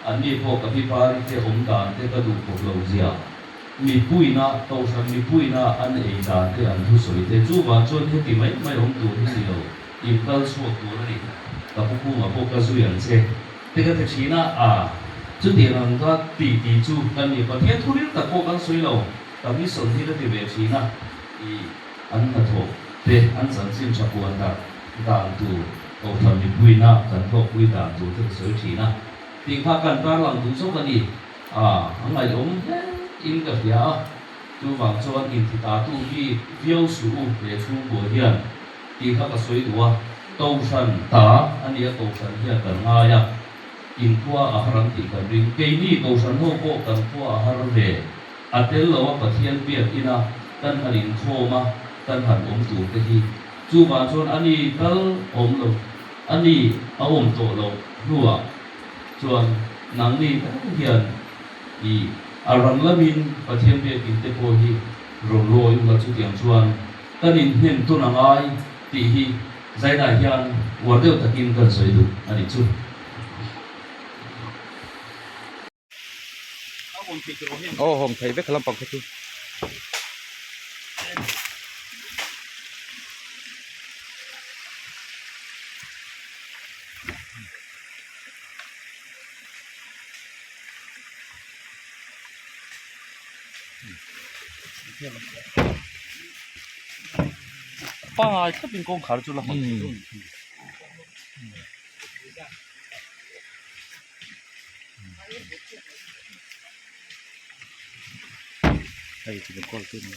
Anni pawh ka pi pari te awm dan te ka duh khawp loh zia, mipuina, kohhran mipuina an ei dan te an thusawi te chuvang chuan heti mai mai awm tur hi ni lo, in kal chhuak tur a ni. Ka pu Kunga pawh ka zui ang che te ka ti thin a, a chutiang ang ka ti ti chu kan ni. Pathian thu ril tak pawh kan sawi lo, ka mission hi ka ti ve thin a, i an hnathawh te an chanchin tha puan darh dan tur, Kohhran mipuina kan hlawkpui dan tur te ka sawi thin a, tih kha kan tarlang duh zawk a ni. A, a ngaihawm hle in ka hria a, chuvang chuan inthitatu bik viau suh u he chhungkua hian tih kha ka sawi duh a, Kohhran ta a nia Kohhran hian kan ngai a, inkhua a har ang tih kan ring. Keini Kohhran ho pawh kan khua a har ve, a tel lo a Pathian biak ina kan han inkhawm a, kan han awm tur te hi Chuvang chuan a ni tal awm lo, a ni a awm tawh loh hnuah chuan nangni tal hian i a rang lamin Pathian biakin te pawh hi rawn lawi ula chutiang chuan kan inhnem tawn a ngai tih hi Zainah hian uar deuh takin kan sawi duh a nih chu. Aw hawm thei vek lampang kha chu. Pangai thlapin kawngkhar chu la hawn thei dawn. Hei chu kawl te ni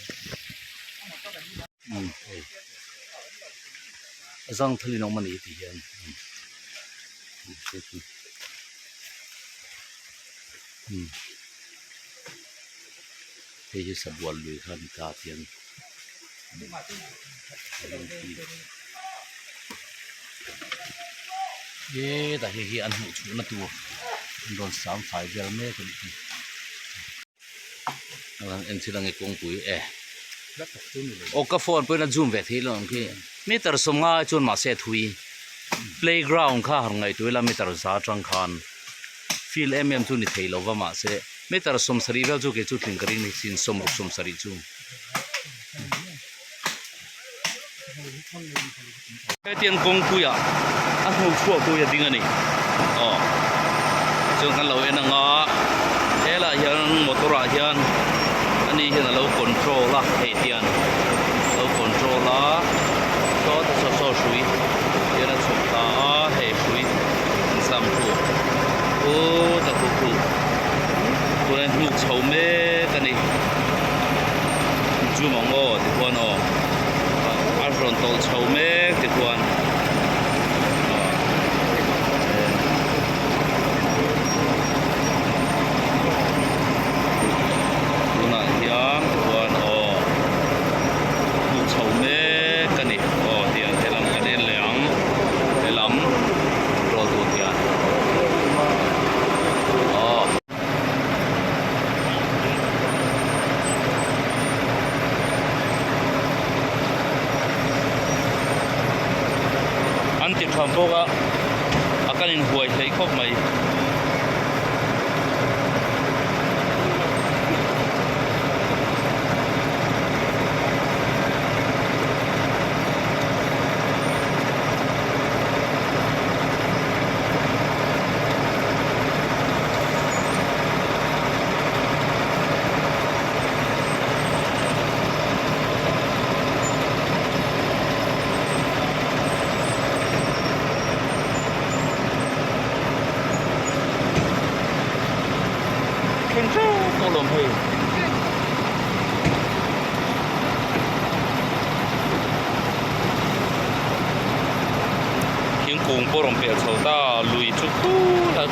umm hei a zang thal in a awm a ni tih hian umm hei hi sabual lui kha a ni ta tiang hetah hei hi an hmuh chhuahna tur an rawn sam fai vel mek a nih hi en thil ang e kawngpui e aw ka phone pawhin a zoom ve thei lo ang khi meter sawmnga ai chuan mahse a thui playground kha han ngaihtuah ila meter za atang khan field em em chu ni thei lova mahse meter sawmsarih vel chu kei chu tling ka ring sin sawmruk sawmsarih chu. Hetiang kawngpuiah a hnu chhuak tu hi a ding a ni aw chuan kan lo en ang a helaiah hian motor ah hian ani hian a lo control a hei hian a lo control a saw saw saw hrui hian a chhawp ta a hei hrui an sam thu u ta khu khu tunah hnuk chho mek a ni. Zoom ang aw tikhuan aw a rawn tawlh chho mek tikhuan tunah hian tikhuan aw hmuh chho mek a ni aw tiang helam kan en leh ang helam control tur hian aw. An ti tha bawk a a kan inhuai hlei khawp mai. Thleng teuh tawh lo hei. Thingkung pawh rawn pel chho ta lui chu khul a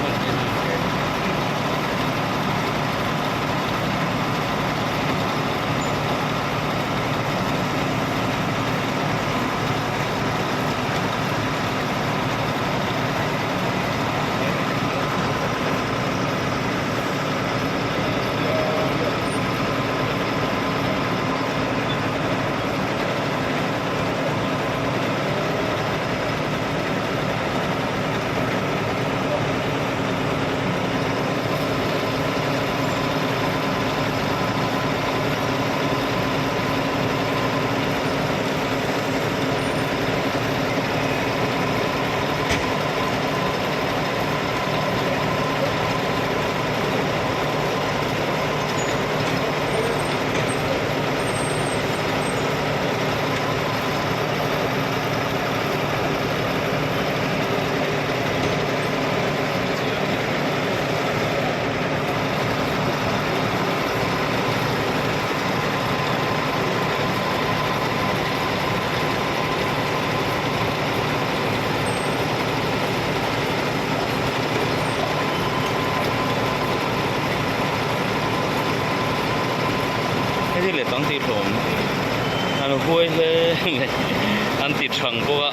Hei hi leh tang tih hlawm an huai hle mai an ti thang bawk a.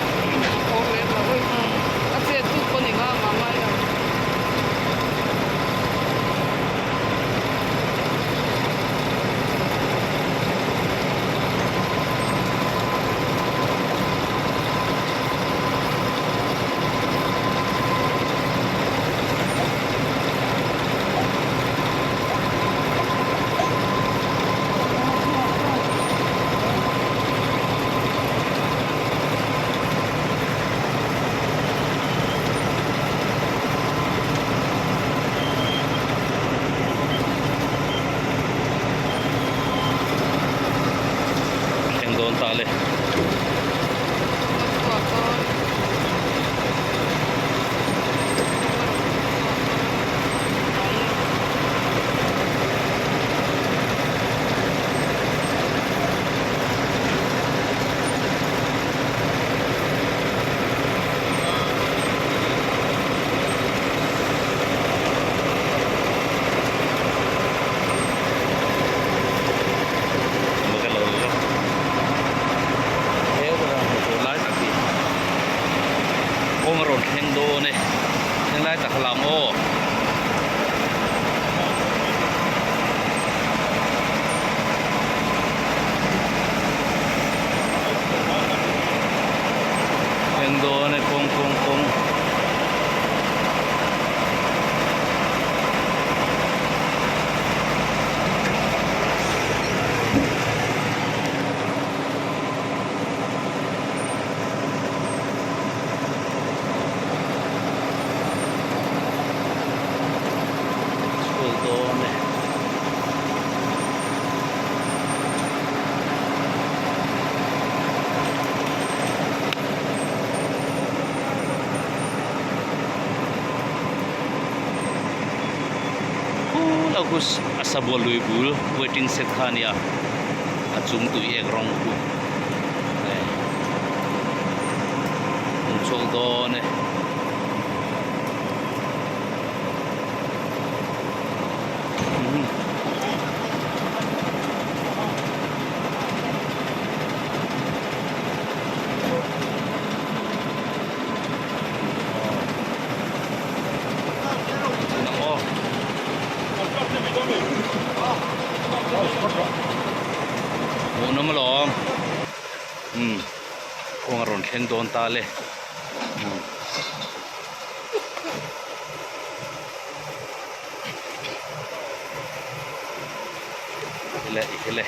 khalh ang aw. Thleng dawn e kawng kawng kawng. Chhuak dawn e. Khu lo khu a sabual lui bul waiting shed kha a nia a chung tui ek rawng khu an chhuak dawn e. Hmuhnawm alawm umm kawng a rawn thleng dawn ta le umm. Hele hele.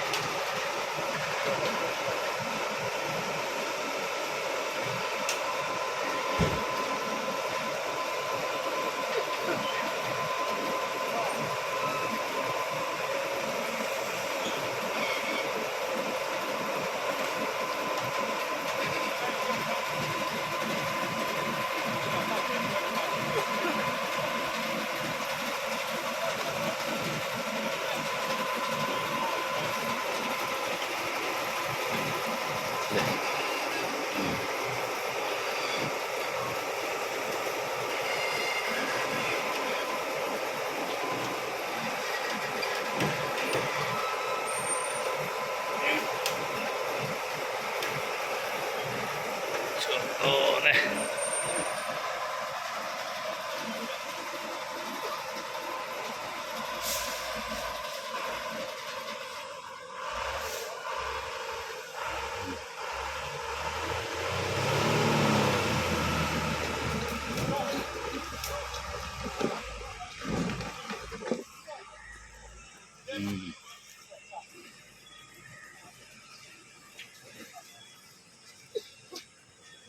Chhuak dawn e.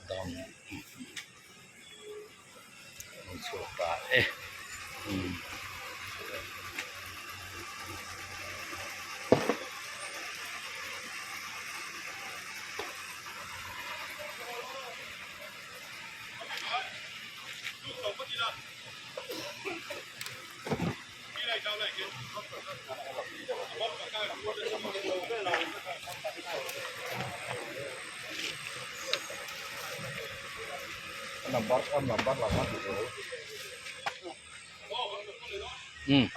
Dam an chhuak ta e umm. Um.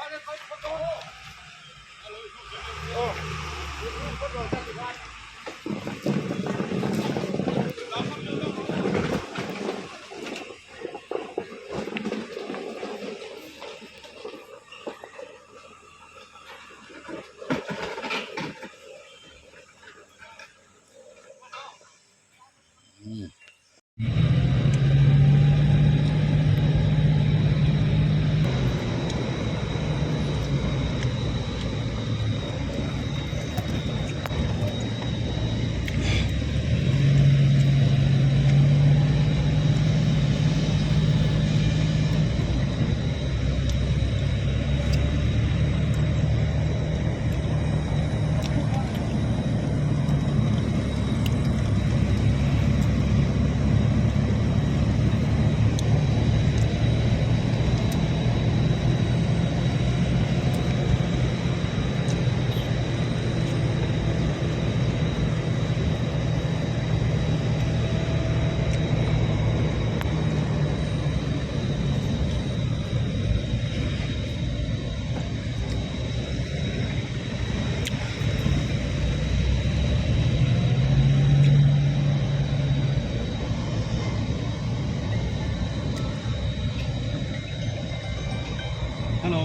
Hello.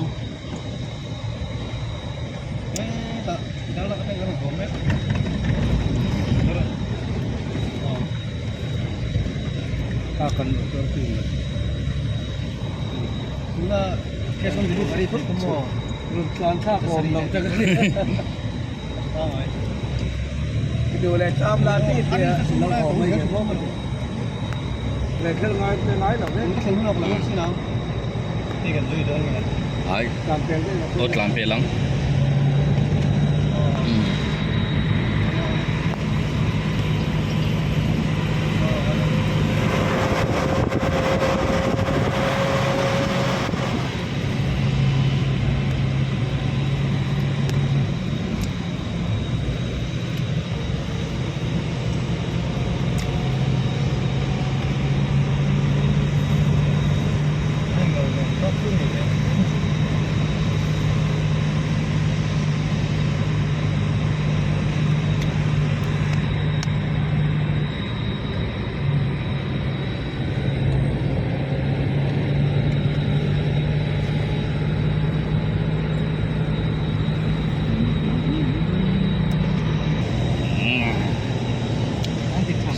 Eh, tak. Dah lah kata kena komen. Ta kan motor tu. Tuna cash on delivery phut mo. Run tlan tha kom lo ta ka.ดูแลตามลาที่เดียเราออกมาอย่างว่ามันเลยเครื่องงานngai lo ne Thil lawk lo sin ang. Hei kan zui dawn nge. Ai, tlan pel te o tlan pel ang.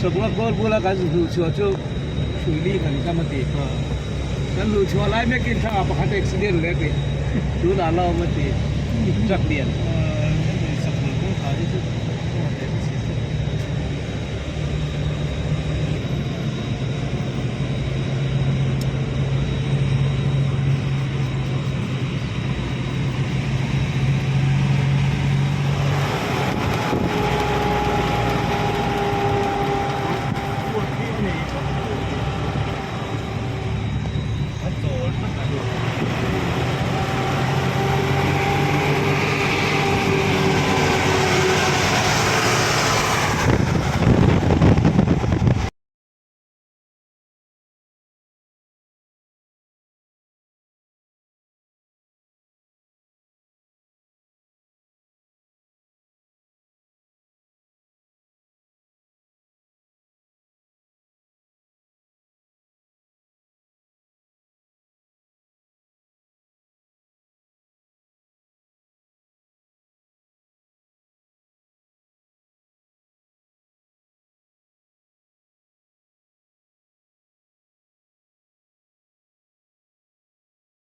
Sawmnga kawl bula kan hluh chhuah chu hrui li kan kam a ti. Kan hluh chhuah lai mekin thla ah pakhat accident leh a ti. Tunah la awm a ti. Truck lian.